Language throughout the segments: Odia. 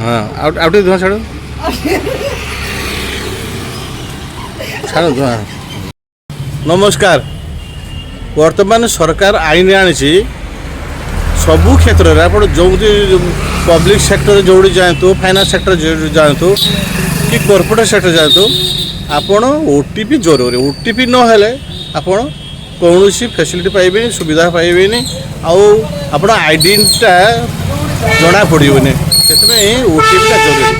ହଁ, ଆଉ ଆଉ ଟିକେ ଧୂଆଁ ଛାଡ଼, ଛାଡ଼ ଧୂଆଁ। ନମସ୍କାର। ବର୍ତ୍ତମାନ ସରକାର ଆଇନ ଆଣିଛି, ସବୁ କ୍ଷେତ୍ରରେ ଆପଣ ଯେଉଁଠି ପବ୍ଲିକ୍ ସେକ୍ଟରରେ ଯେଉଁଠି ଯାଆନ୍ତୁ, ଫାଇନାନ୍ସ ସେକ୍ଟର ଯେଉଁଠି ଯାଆନ୍ତୁ କି କର୍ପୋରେଟ୍ ସେକ୍ଟର ଯାଆନ୍ତୁ, ଆପଣ ଓଟିପି ଜରୁରୀ। ଓଟିପି ନହେଲେ ଆପଣ କୌଣସି ଫେସିଲିଟି ପାଇବେନି, ସୁବିଧା ପାଇବେନି ଆଉ ଆପଣ ଆଇଡେଣ୍ଟିଟା ଜଣା ପଡ଼ିବନି। ସେଥିପାଇଁ ଓଟିପିଟା ଜରୁରୀ।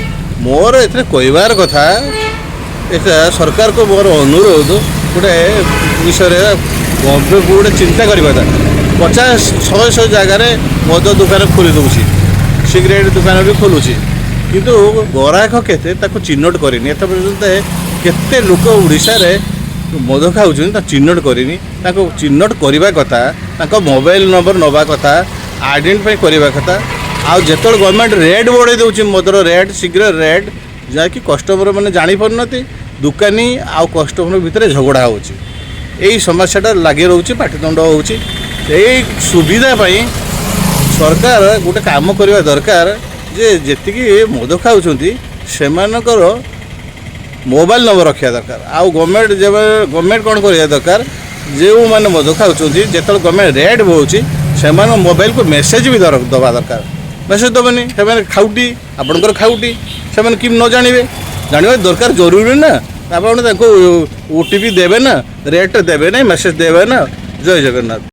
ମୋର ଏଥିରେ କହିବାର କଥା, ଏଟା ସରକାରକୁ ମୋର ଅନୁରୋଧ, ଗୋଟେ ବିଷୟରେ ଗଭର୍ଣ୍ଣମେଣ୍ଟକୁ ଗୋଟେ ଚିନ୍ତା କରିବା କଥା। 50, 100 100 ଜାଗାରେ ମଦ ଦୋକାନ ଖୋଲି ଦେଉଛି, ସିଗାରେଟ୍ ଦୋକାନ ବି ଖୋଲୁଛି, କିନ୍ତୁ ଗରାଖ କେତେ ତାକୁ ଚିହ୍ନଟ କରିନି। ଏତେ ପର୍ଯ୍ୟନ୍ତ କେତେ ଲୋକ ଓଡ଼ିଶାରେ ମଦ ଖାଉଛନ୍ତି ତାକୁ ଚିହ୍ନଟ କରିନି। ତାଙ୍କୁ ଚିହ୍ନଟ କରିବା କଥା, ତାଙ୍କ ମୋବାଇଲ ନମ୍ବର ନେବା କଥା, ଆଇଡେଣ୍ଟିଫାଇ କରିବା କଥା। ଆଉ ଯେତେବେଳେ ଗଭର୍ଣ୍ଣମେଣ୍ଟ ରେଟ୍ ବଢ଼େଇ ଦେଉଛି, ମଦର ରେଟ୍, ସିଗାରେଟ୍ ରେଟ୍, ଯାହାକି କଷ୍ଟମର ମାନେ ଜାଣିପାରୁନାହାନ୍ତି, ଦୋକାନୀ ଆଉ କଷ୍ଟମର ଭିତରେ ଝଗଡ଼ା ହେଉଛି। ଏଇ ସମସ୍ୟାଟା ଲାଗି ରହୁଛି, ପାଟିତୁଣ୍ଡ ହେଉଛି। ଏଇ ସୁବିଧା ପାଇଁ ସରକାର ଗୋଟେ କାମ କରିବା ଦରକାର ଯେ ଯେତିକି ମଦ ଖାଉଛନ୍ତି ସେମାନଙ୍କର ମୋବାଇଲ ନମ୍ବର ରଖିବା ଦରକାର। ଆଉ ଗଭର୍ଣ୍ଣମେଣ୍ଟ ଯେବେ ଗଭର୍ଣ୍ଣମେଣ୍ଟ କ'ଣ କରିବା ଦରକାର, ଯେଉଁମାନେ ମଦ ଖାଉଛନ୍ତି, ଯେତେବେଳେ ଗଭର୍ଣ୍ଣମେଣ୍ଟ ରେଟ୍ ବଢ଼ଉଛି, ସେମାନଙ୍କ ମୋବାଇଲକୁ ମେସେଜ୍ ବି ଦେବା ଦରକାର। ମେସେଜ୍ ଦେବନି, ସେମାନେ ଖାଉଟି, ଆପଣଙ୍କର ଖାଉଟି, ସେମାନେ କେମିତି ନ ଜାଣିବେ? ଜାଣିବା ଦରକାର, ଜରୁରୀ ନା। ଆପଣ ତାଙ୍କୁ ଓଟିପି ଦେବେ ନା, ରେଟ୍ ଦେବେ ନାହିଁ, ମେସେଜ୍ ଦେବେ ନା। ଜୟ ଜଗନ୍ନାଥ।